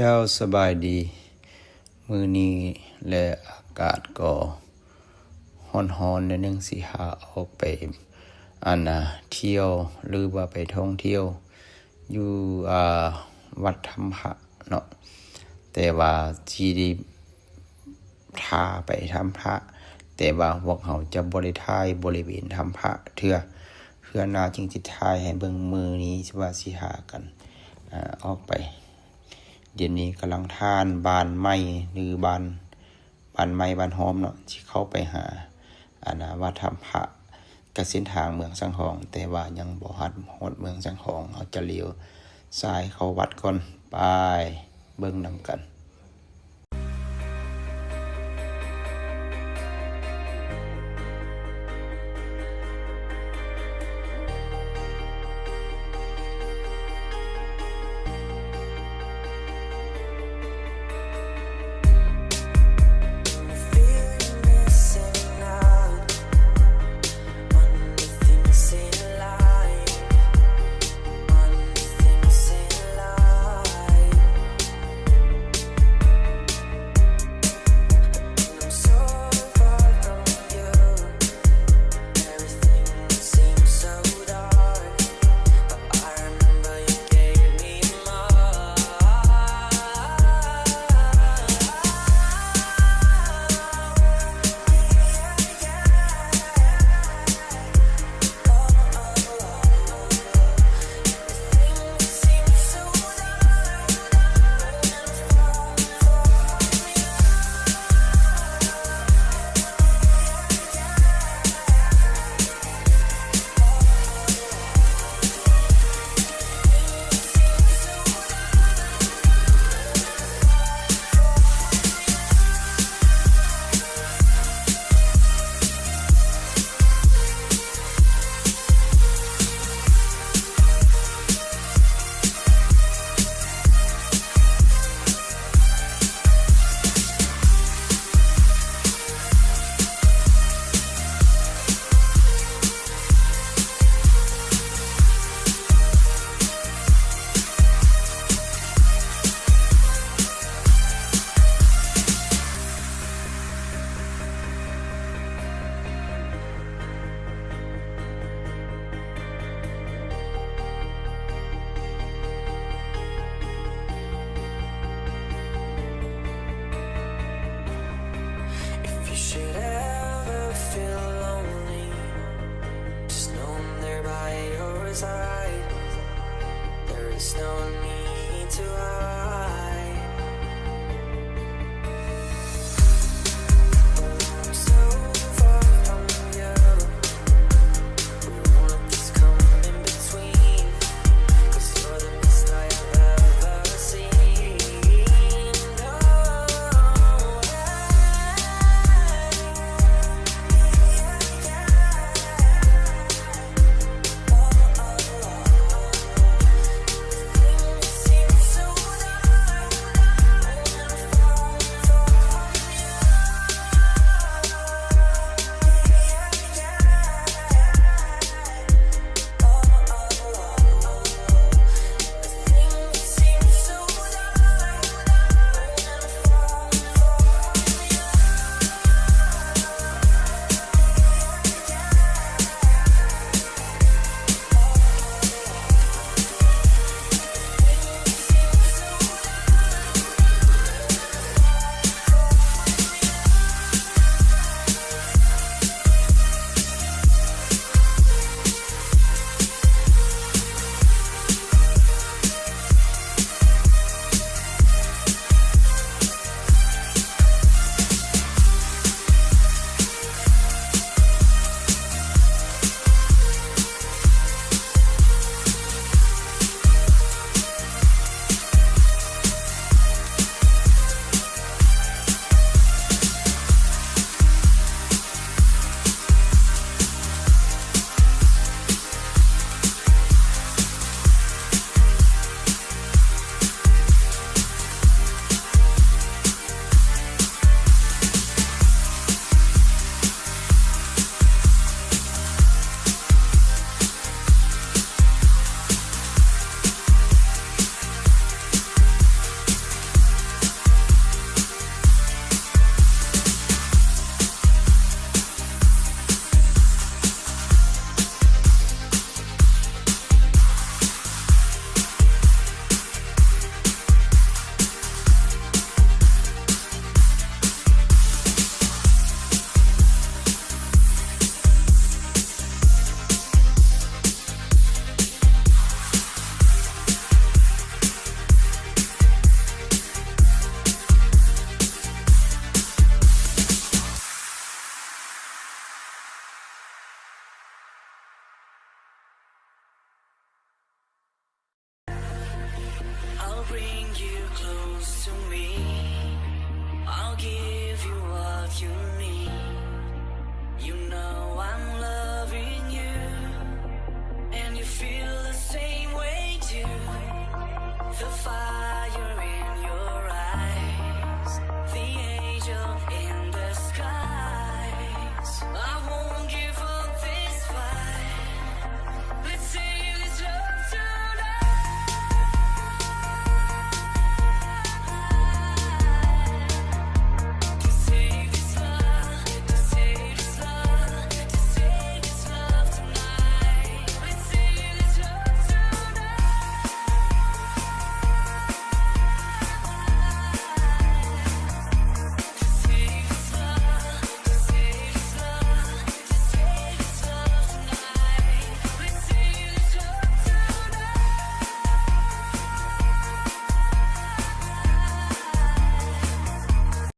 ເຈົ້າ ສະບາຍດີ. ມື້ນີ້ແລະ ອາກາດກໍຮ້ອນໆໜ້ອຍໜຶ່ງ ຊິຫາອອກໄປ ອັນນ່າ ທ່ຽວ ຫຼືວ່າໄປທ່ອງທ່ຽວຢູ່ ອ່າ ວັດຖ້ຳພະເນາະ, ແຕ່ວ່າຊິໄດ້ ຖ້າໄປຖ້ຳພະ, ແຕ່ວ່າພວກເຮົາຈະບໍ່ໄດ້ຖ່າຍບໍລິເວນຖ້ຳພະເທື່ອ, ເທື່ອໜ້າຈຶ່ງຊິຖ່າຍໃຫ້ເບິ່ງ. ມື້ນີ້ຊິວ່າຊິຫາກັນ ອາ ອອກໄປ. ດຽວນີ້ກຳລັງຜ່ານບ້ານໃໝ່ ຫຼື ບ້ານ ບ້ານໃໝ່ບ້ານຫ້ອມເນາະ, ຊິເຂົ້າໄປຫາ ອັນນ່າ ວັດຖ້ຳພະ ກະເສັ້ນທາງເມືອງສັງທອງ, ແຕ່ວ່າຍັງບໍ່ທັນຮອດເມືອງສັງທອງ, ເຮົາຈະລ້ຽວຊ້າຍເຂົ້າວັດກ່ອນ. ໄປເບິ່ງນຳກັນ. If you should ever feel lonely, just know I'm there by your side. There is no need